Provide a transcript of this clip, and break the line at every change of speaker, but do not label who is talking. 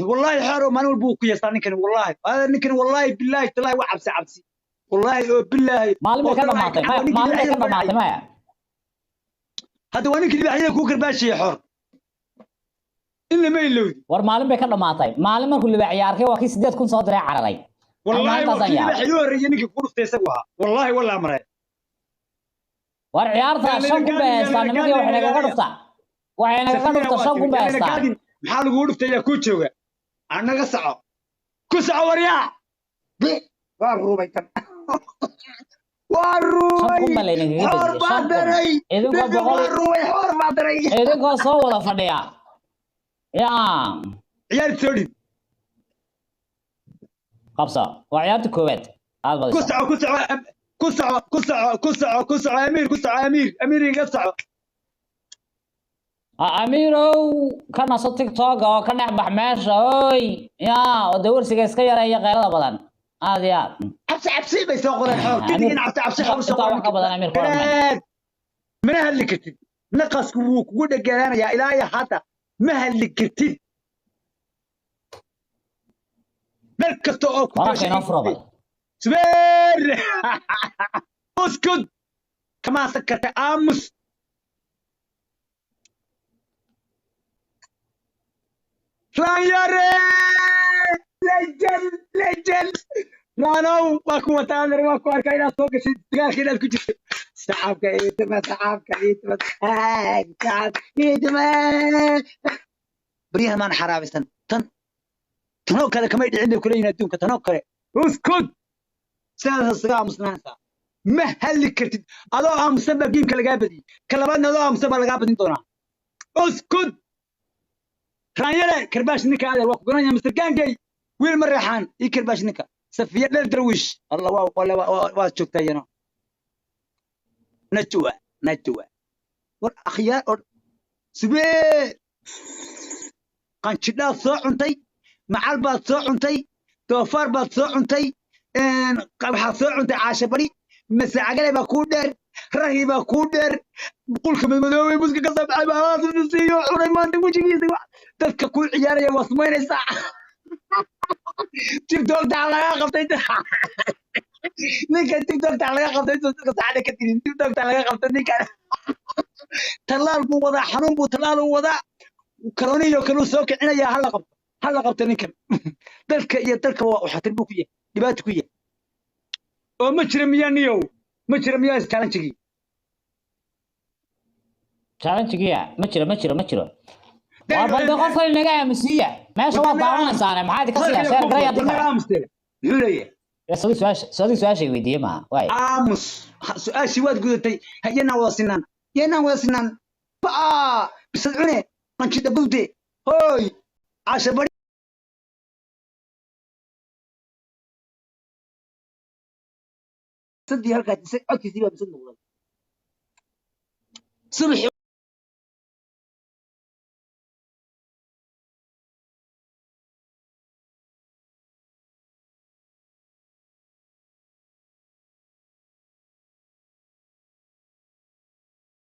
Wallaahi xeero maalin walba wuu ku yeestaa ninkani. Wallaahi hada ninkani, wallaahi bilaahi talaahi, waa cabsi cabsi, wallaahi oo bilaahi.
Maalin bay
oo
ka
talaahi
dhamaatay
waa
maya,
ninkii
maalin bay
libaaxyada
ka
ku dhacay.
dhamaatay maya.
Hadda waa ninkii libaaxyada kuu karbaashiyey xor in lama ilowdi.
War maalin bay ka dhamaatay, maalin markuu libaaxya arkay waa kii 8000 soo diray cararay.
Wallaahi waa
maalintaasaan
kii
yaabay.
libaaxyada u horreeyey ninkii ku dhuftay isagu ahaa, wallaahi walaa maray.
War ciyaarta
Yaa
5000 bay
layna
haystaan
gaadin,
nimankii, waxay nagaga dhuftaa, waxay nagaga
Safiina
dhufta
waa
5000
tiri
bay
yaa layna
haystaan.
gaadin, maxaa lagugu dhuftay? Yaa kuu jooga? Annaga soco, ku soco waryaa. Waa ruubay tan, waa
5000
ruubay
baa laynagaga
xoor
badiyey
baa
5000
daray
idinkoo
ninka
boqol
waa ruubay, xoor baa daray.
Idinkoo soo wada fadhiya yaa
ciyaar soo dhib.
Qabso, waa ciyaarta koowaad aad
ku
badisa.
Soco, ku soco, ku soco, ku soco, ku soco, ku soco amiir, ku soco amiir, amiir iga soco.
Amiirow, ka naso TikTok oo ka dhex bax meesha oy yaa oo dawarsiga iska yareeya qeylada badan aad iyo aad.
Cabsi cabsi bay soo qoreen xoor
Amiir
kidigin, cabsi cabsi xoor soo
intaa
qoran.
Wax ka badan amiir ku odhan maayo.
Garaad mana hadli kartid, naqasku wuu kugu dheganaanayaa ilaa iyo hadda ma hadli kartid meel kasta oo ku
Wararka inoo furo bal.
Subeer uskud kamaa sakarta aamus Ranyare legend, legend Ranow waa ku wataa adeer, waa ku arkaa inaad soo gashay dagaalka inaad ku jirto. Shacabka iituma, shacabka iituma, shacabka iituma. Baryahan maan xaraabisan tan tanoo kale kamay dhicin bay kuleeyihin adduunka tanoo kale. Uskud, sidaas isaga aamusnaanaysaa, ma hadli kartid. Adoo aamusan baa giimka lagaa badiyey, ka labaadna adoo aamusan baa lagaa badin doonaa. Uskud raanyare, karbaash ninka adeer waa ku garanaya. Mr Gangey wiil ma reexaan ii karbaash ninka. Safiya dheer darwiish alla waa waa waa joogtaa iyana. Najwa, najwa, war akhyaar oo subee qanjidhaad soo cuntay, macal baad soo cuntay, doofaar baad soo cuntay, waxaad soo cuntay caasha bari masacagale baa kuu dheer, rahi baa kuu dheer, qulka madmadoobay muska ka soo baxay baa alaas siiyo cunay maanta wejigiisa. Dadka kuu ciyaaraya waa sumaynaysaa. TikTokta laga qabtay ninka, TikTokta laga qabtay intuu dadka saacada ka tirin. TikTokta laga qabtay ninka, tallaal buu wadaa, xanuun buu tallaal u wadaa, karoniyo kaluu soo kicinaya. Hala qabto, hala qabto ninkan. Dalka iyo dalka waa xatir buu ku yahay, dhibaato ku yahay. Oo ma jira miyaa niyow, ma jira miyaa challenge-gii?
Challenge-giya ma jiro, ma jiro, ma jiro. War bal de qofkan inaga aamusiiya meesha waa daawanaysaane, maxaa idinka siya sheer garaya haddii kale.
Aamuste muxuu leeyahay?
Sadig su-aasha, sadig su-aashay weydiiye maaha waay.
Aamus. Su-aashii waad gudatay. Yanaan wada sinaan, yanaan wada sinaan baa bisad cune qanjidha gubte hooy caasha bari bisadii halkaa codkiisii baa bisad noqday subaxii.